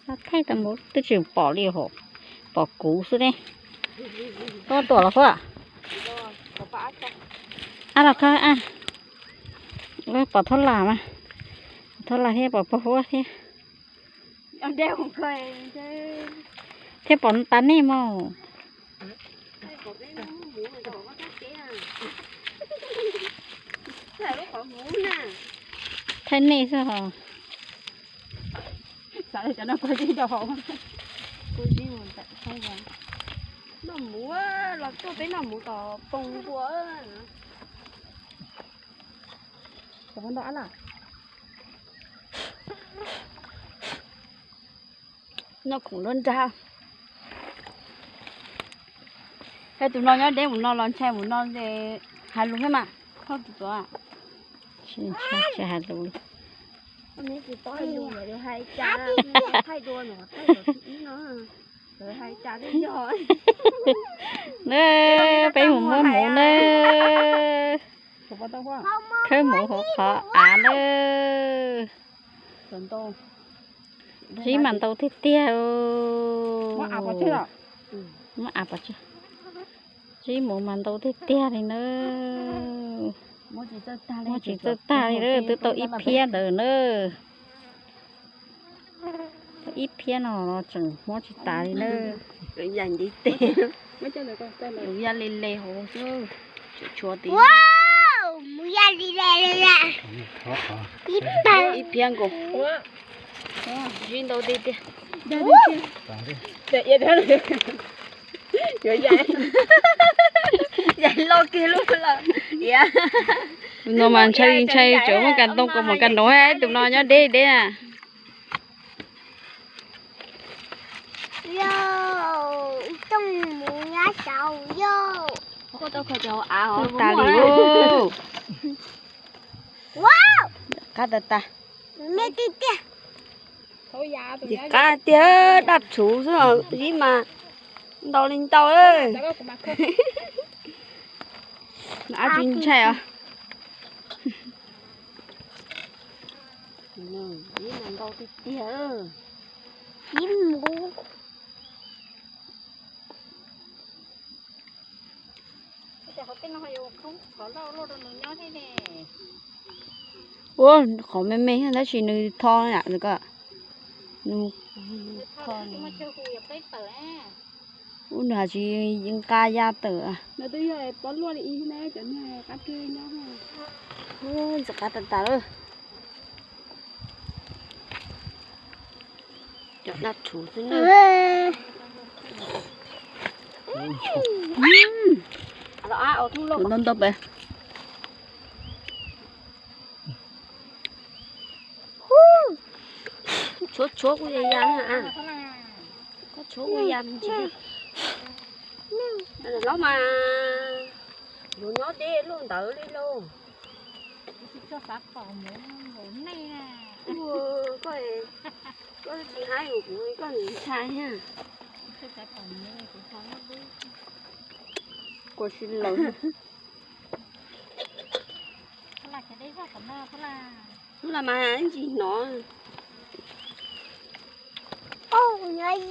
Thaij tau mus twb tsis pom li hos, pom kuv xwb ne. Koj tuam los Huab? Ab los koj, pom Thaub Lam mas, pom Thaub Lam thiab pom pog Huab thiab, thiab pom tas nej mas. Thaij nej xwb hos. Noj muv los tuaj peb noj muv tom poo npua. Noj khoom luaj nrag. Hais tus no nyob deb mus no los ntshai mus no ces hais lus thiab mas. Thoj tus tuav. Tsis hais lus li. Na, peb mus muab muv na. Khawb muv hauv qhov av na. Zib mas ntau tiag tiag. Muab av pov tseg. Zib muv mas ntau tiag tiag li na. Muab tsis txawj tag li na, twb tau ib phiab ntawd na. Ib phiab no tseem muab tsis tas li na. Yus ya le le hauv xwb, tshuav tshuav tid. Mus ya le le li. Ib phiab nkaus. Zib ntau tiag tiag. Yaim loj kiag lub lawm. Tus no mas ntshai ntshai tseem muab kas ntoo kaus mom kas nov, tus no nyob deb deb na. Yog, tooj mus nyab saud yog. Kuj tas li. Qab tas tas. Ntxim qab tiag, daj rhuv xwb, zib mas ntau li ntau. Ab tsis ntshai os. Zib mas ntau tiag tiag. Zib mus. Ua qhov me me tab sis nws tho yam ko. Nws tho. Ub, nws has tsis nqa ya tawm. Ntxim qab tas tas lawm. Cov daj rhuv xwb na. Ntau ntau pem. Tshuav tshuav kuj ya ya, tshuav kuj ya me ntsis. Los mas, yus nyob deb luaj ntawd li lauj. Koj tsis hais kuv, koj ntshai thiab. Kuv si lawm. Hnub no mas ntsis hnov.